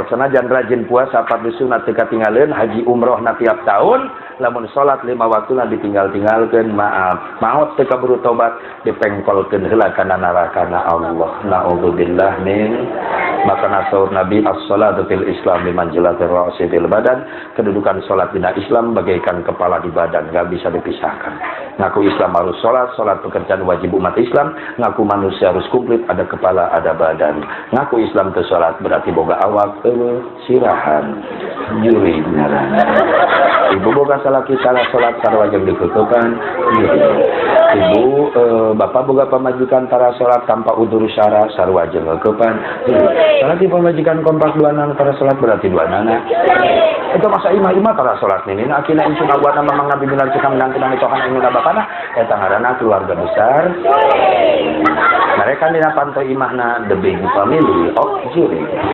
Sanajan rajin puasa fardu sunat teu katinggaleun, haji umroh na tiap tahun, lamun salat 5 waktuna ditinggal-tinggalkeun, maaf, maot teu kaburu tobat, dipengkolkeun heula kana narakana Allah. Naudzubillah min. Maka saur Nabi, as-salatu fil Islam bimanzilatir ra'si fil badan, kedudukan salat dina Islam bagaikan kepala di badan, enggak bisa dipisahkan. Ngaku Islam harus salat, salat pekerjaan wajib umat Islam, ngaku manusia harus komplit, ada kepala, ada badan. Ngaku Islam teu salat berarti boga awak eueuh sirahan. Jurig ngaran. Ibu boga salaki salah salat sarua jeung dikeukepan. Ibu bapak boga pamajikan tara salat tanpa udur syara sarua jeung ngeukepan. Salaki pamajikan kompak dua nana tara salat berarti dua nana. Itu masa imah-imah tara salat nini akina insun awana mamang nabi bilang cekam menantu nami tohan inguna bapana eta ngaranna keluarga besar. Mereka dina panto imahna the big family of jurig.